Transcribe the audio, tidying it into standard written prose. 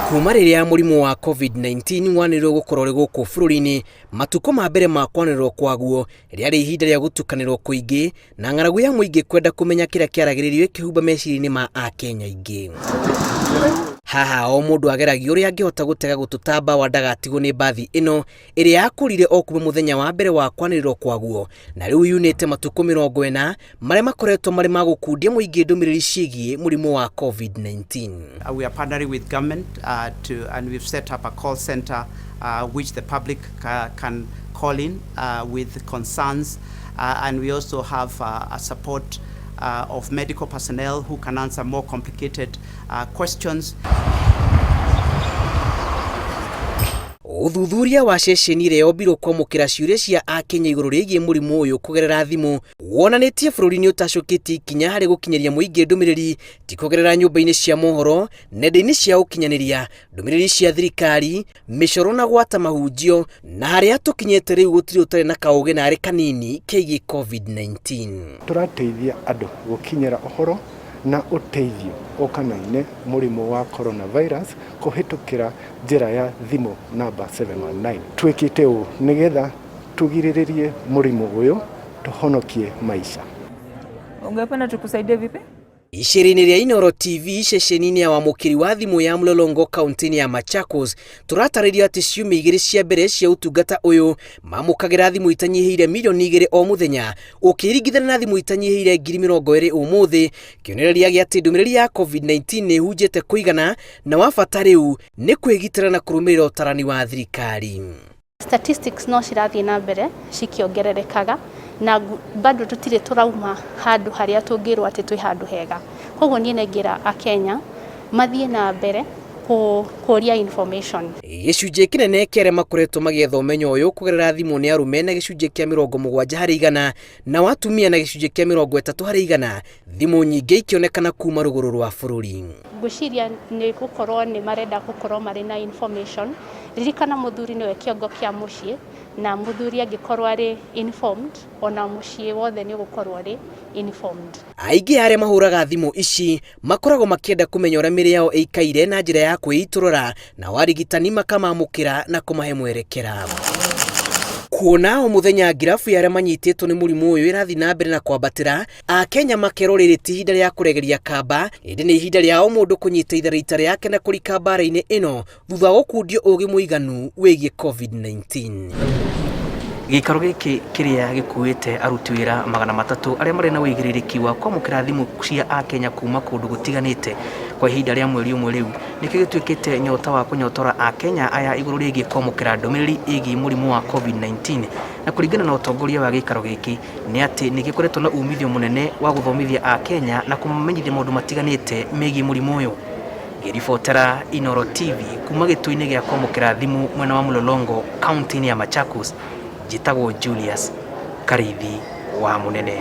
Kuma rĩrĩa mũrimũ wa COVID-19 wanĩrĩrwo gũkorwo ũrĩ gũkũ bũrũri-inĩ, matukũ ma mbere ma kwanĩrĩrwo kwaguo rĩarĩ ihinda rĩa gũtukanĩrwo kũingĩ na ng'aragu ya mũingĩ kwenda kũmenya kĩrĩa kĩaragĩrĩrio ĩkĩhumba meciria-inĩ ma Akenya aingĩ. Haha o mũndũ ageragia ũrĩa angĩhota gũtega gũtũ ta mbawa ndagatigwo nĩ mbathi ĩno ĩrĩa yakũrire o kuma mũthenya wa mbere wa kwanĩrĩrwo kwaguo na rĩu yunĩte matukũ 40 marĩa makoretwo marĩ ma gũkundia mũingĩ ndũmĩrĩri ciĩgiĩ mũrimũ wa COVID-19. We are partnering with government and we've set up a call center which the public can call in with concerns, and we also have a support of medical personnel who can answer more complicated questions. Ũthuthuria wa ceceni ĩrĩa yombirwo kwamũkĩra ciũria cia Akenya igũrũ rĩgiĩ mũrimũ ũyũ kũgerera thimũ wonanĩtie bũrũri nĩ ũtacũkĩtie ikinya harĩ gũkinyĩria mũingĩ ndũmĩrĩri ti kũgerera nyũmba-inĩ cia mohoro, nenda-inĩ cia ũkinyanĩria, ndũmĩrĩri cia thirikari, mĩcoro na gwata mahunjio, na harĩa tũkinyĩte rĩu gũtirĩ ũtarĩ na kaũgĩ na arĩ kanini kegiĩ COVID-19. Tũrateithia andũ gũkinyĩra ũhoro na ũteithio ũkanaine mũrimũ wa coronavirus kũhĩtũkĩra njĩra ya thimũ namba 719. Twĩkĩte ũũ nĩgetha tũgirĩrĩrie mũrimũ ũyũ, tũhonokie maica. Ungependa tukusaidie vipi? Icera-inĩ rĩa Inooro TV ceceni-inĩ ya wamũkĩri wa thimũ ya Mlolongo kaunti-inĩ ya Machakos tũratarĩrio atĩ ciumia igĩrĩ cia mbere cia ũtungata ũyũ mamũkagĩra thimũ itanyihĩire 2 milioni o mũthenya ũkĩringithania na thimũ itanyihĩire 20,000 ũmũthĩ, kĩonereria gĩa atĩ ndũmĩrĩri ya COVID-19 nĩ ĩhunjĩte kũigana na wa bata rĩu nĩ kwĩgitĩra na kũrũmĩrĩra ũtarani wa thirikari. Statistics no cirathiĩ na mbere cikĩongererekaga na bado tũtirĩ tũrauma handũ harĩa tũngĩrwo atĩ twĩ handũ hega. Koguo niĩ nengĩra Akenya mathiĩ na mbere kũria information. Gĩcunjĩ kĩnene kĩa arĩa makoretwo magĩetha ũmenyo ũyũ kũgerera thimũ nĩ arũme na gĩcunjĩ kĩa 70% nao atumia na gĩcunjĩ kĩa 30%, thimũ nyingĩ ikĩonekana kuma rũgũrũ rwa bũrũri. Ngwĩciria nĩ gũkorwo nĩ marenda gũkorwo marĩ na information. Ririkana mũthuri nĩwe kĩongo kĩa mũciĩ, na mũthuri angĩkorwo arĩ informed, ona mũciĩ wothe nĩ ũgũkorwo ũrĩ informed. Aingĩ arĩa mahũraga thimũ ici makoragwo makĩenda kũmenya ũrĩa mĩrĩ yao ĩikaire na njĩra ya kwĩitũrũra, nao arigitani makamamũkĩra na kũmahe mwerekera. Kuona o mũthenya ngirabu ya arĩa manyitĩtwo nĩ mũrimũ ũyũ ĩrathiĩ na mbere na kwambatĩra, Akenya makerwo rĩrĩ ti ihinda rĩa kũregeria kamba, ĩndĩ nĩ ihinda rĩa o mũndũ kũnyita itharaita rĩake na kũrika mbara-inĩ ĩno thutha wa gũkundio ũgĩ mũiganu wĩgiĩ COVID-19. Gĩikaro gĩkĩ kĩrĩa gĩkuĩte aruti wĩra 300 arĩa marĩ na ũigĩrĩrĩki wa kwamũkĩra thimũ cia Akenya kuma kũndũ gũtiganĩte kwa ihinda rĩa mweri ũmwe rĩu nĩkĩo gĩtuĩkĩte nyota wa kũnyotora Akenya aya igũrũ rĩgiĩ kwamũkĩra ndũmĩrĩri ĩgiĩ mũrimũ wa COVID-19. Na kũringana na ũtongoria wa gĩikaro gĩkĩ nĩ atĩ nĩ gĩkoretwo na umithio mũnene wa gũthomithia Akenya na kũmamenyithia maũndũ matiganĩte megiĩ mũrimũ ũyũ. Ngĩribotera Inooro TV kuma gĩtũ-inĩ gĩa kwamũkĩra thimũ mwena wa Mlolongo kaunti-inĩ ya Machakos, njĩtagwo Julius Karithi wa Mũnene.